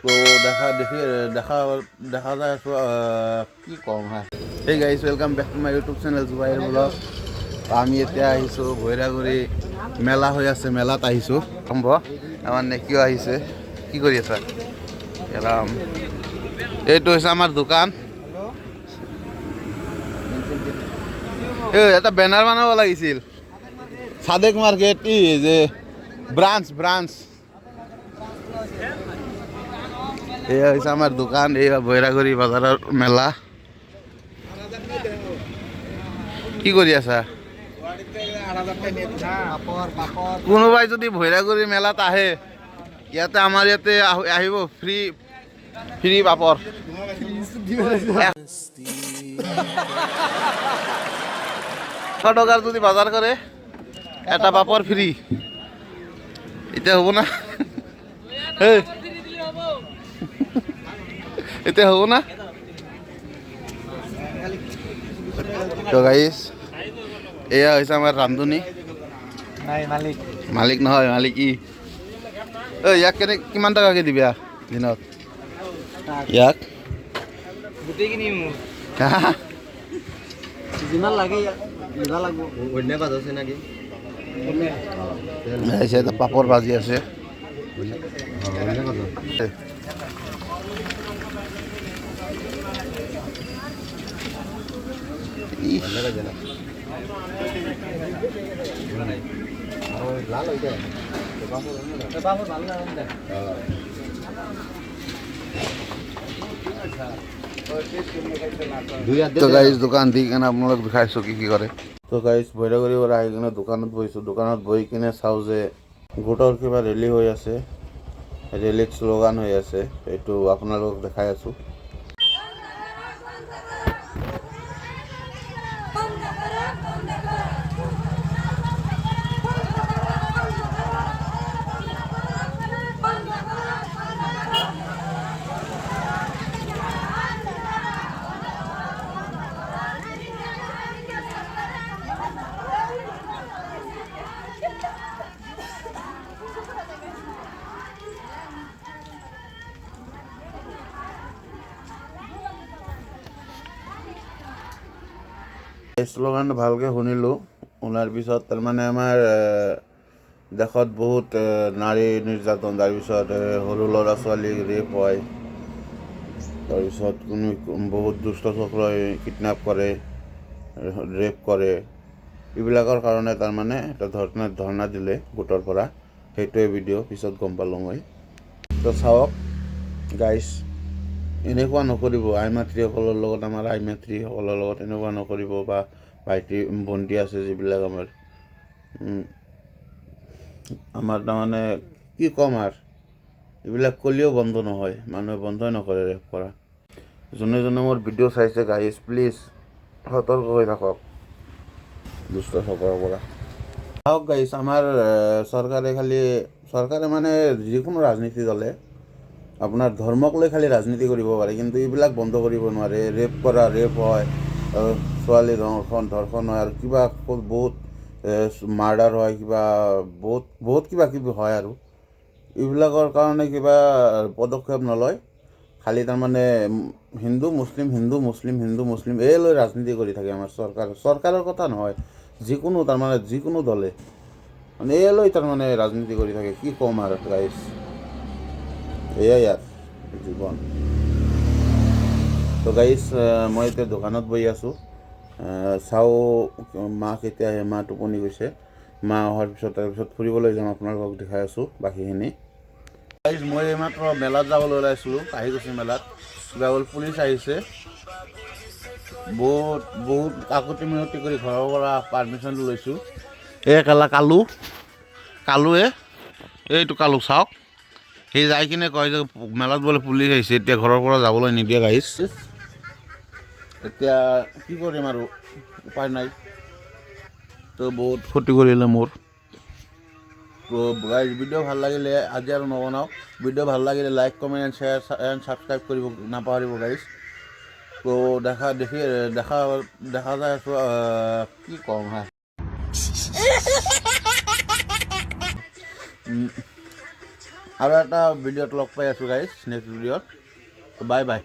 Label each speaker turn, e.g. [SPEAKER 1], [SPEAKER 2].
[SPEAKER 1] তো দেখা দেখি দেখা দেখা যায় আছোঁ, কি ক'ম হা। Hey guys, welcome back to my YouTube channel Zubair blog. আমি এতিয়া আহিছোঁ ভৈৰাগুৰি, মেলা হৈ আছে, মেলাত আহিছোঁ। সম্ভ আমাৰ নেকিও আহিছে। কি কৰি আছা? ৰাম, এইটো হৈছে আমাৰ দোকান। এই এটা বেনাৰ বনাব লাগিছিল, সাদেক মাৰ্কেট, ই যে ব্ৰাঞ্চ ব্ৰাঞ্চ। এয়া হৈছে আমাৰ দোকান, এইয়া ভৈৰাগুৰি বজাৰৰ মেলা। কি কৰি আছা? কোনোবাই যদি ভৈৰাগুৰি মেলাত আহে, ইয়াতে আমাৰ ইয়াতে আহিব, ফ্ৰী ফ্ৰী পাপৰ। 100 টকাৰ যদি বজাৰ কৰে, এটা পাপৰ ফ্ৰী। এতিয়া হ'ব না? এই এতিয়া হ'ব না? তো গাইছ, এয়া হৈছে আমাৰ ৰান্ধনী।
[SPEAKER 2] মালিক।
[SPEAKER 1] মালিক নহয়, মালিক ই। ঐ, ইয়াক কেনে কিমান টকাকে দিবি দিনত ইয়াক?
[SPEAKER 2] গোটেইখিনি মোৰ যিমান লাগে দিব লাগিব।
[SPEAKER 3] অন্য বাজ আছে নাকি?
[SPEAKER 1] আহিছে, এটা পাপৰ ভাজি আছে।
[SPEAKER 3] অন্য বাজ।
[SPEAKER 1] ইস,
[SPEAKER 3] অন্য বাজে না, লাল হয়ে যায়।
[SPEAKER 2] ভাল লাগে।
[SPEAKER 1] তো গাইজ, দোকান দি কিনে আপোনালোক দেখাইছোঁ কি কি কৰে। তো গাইজ, ভৈৰাগুৰিৰ পৰা আহি কিনে দোকানত বহিছোঁ। দোকানত বহি কিনে চাওঁ যে গোটৰ কিবা ৰেলী হৈ আছে, ৰেলীত শ্লোগান হৈ আছে, এইটো আপোনালোকক দেখাই আছোঁ। শ্লোগান ভালকৈ শুনিলোঁ। শুনাৰ পিছত তাৰমানে আমাৰ দেশত বহুত নাৰী নিৰ্যাতন, তাৰপিছত সৰু ল'ৰা ছোৱালীক ৰেপ হয়, তাৰপিছত কোনো বহুত দুষ্ট চক্ৰই কিডনেপ কৰে, ৰেপ কৰে, এইবিলাকৰ কাৰণে তাৰমানে এটা ধৰ্ণা ধৰ্ণা দিলে গোটৰ পৰা। সেইটোৱে ভিডিঅ' পিছত গম পালোঁ মই। তো চাওক গাইছ, এনেকুৱা নকৰিব আই মাতৃসকলৰ লগত, আমাৰ আই মাতৃসকলৰ লগত এনেকুৱা নকৰিব, বা ভাইটি ভণ্টি আছে যিবিলাক আমাৰ, আমাৰ তাৰমানে কি ক'ম আৰু, এইবিলাক ক'লেও বন্ধ নহয়, মানুহে বন্ধই নকৰে ৰেপ কৰা। যোনে যোনে মোৰ ভিডিঅ' চাইছে গাইজ, প্লিজ সতৰ্ক হৈ থাকক দুষ্ট চক্ৰৰ পৰা। চাওক গাইজ, আমাৰ চৰকাৰে খালি, চৰকাৰে মানে যিকোনো ৰাজনীতি দলে আপোনাৰ ধৰ্মক লৈ খালি ৰাজনীতি কৰিব পাৰে, কিন্তু এইবিলাক বন্ধ কৰিব নোৱাৰে। ৰেপ কৰা, ৰেপ হয়, ছোৱালী ধৰ্ষণ ধৰ্ষণ হয়, আৰু কিবা বহুত মাৰ্ডাৰ হয়, কিবা বহুত বহুত কিবা কিবি হয়, আৰু এইবিলাকৰ কাৰণে কিবা পদক্ষেপ নলয়। খালি তাৰমানে হিন্দু মুছলিম, হিন্দু মুছলিম, হিন্দু মুছলিম এই লৈ ৰাজনীতি কৰি থাকে আমাৰ চৰকাৰ। চৰকাৰৰ কথা নহয়, যিকোনো তাৰমানে যিকোনো দলে মানে এই লৈ তাৰমানে ৰাজনীতি কৰি থাকে। কি ক'ম আৰু গাইজ, এয়াই ইয়াত জীৱন। তো গাইজ, মই এতিয়া দোকানত বহি আছোঁ। চাওঁ মা কেতিয়া আহে। মা টোপনি গৈছে। মা অহাৰ পিছত তাৰপিছত ফুৰিবলৈ যাম, আপোনালোকক দেখাই আছোঁ বাকীখিনি। গাইজ, মই এইমাত্ৰ মেলাত যাবলৈ ওলাইছিলোঁ, আহি গৈছোঁ মেলাত। কিবা হ'ল, পুলিচ আহিছে। বহুত বহুত কাকুতি মিনতি কৰি ঘৰৰ পৰা পাৰ্মিশ্যনটো লৈছোঁ। এই কেলা কালু, কালুৱে, এইটো কালু চাওক, সি যাই কিনে কয় যে মেলাত বোলে পুলিচ আহিছে, এতিয়া ঘৰৰ পৰা যাবলৈ নিদিয়ে। গাইজ, এতিয়া কি কৰিম আৰু, উপায় নাই। তো বহুত ক্ষতি কৰিলে মোৰ। তো গাইজ, ভিডিঅ' ভাল লাগিলে, আজি আৰু নবনাওঁ। ভিডিঅ' ভাল লাগিলে like, comment and share and subscribe কৰিব নাপাহৰিব গাইজ। তো দেখা দেখি দেখা দেখা যায় আছোঁ, কি ক'ম হা। আৰু এটা ভিডিঅ'ত লগ পাই আছোঁ গাইজ, নেক্সট ভিডিঅ'ত। Bye bye.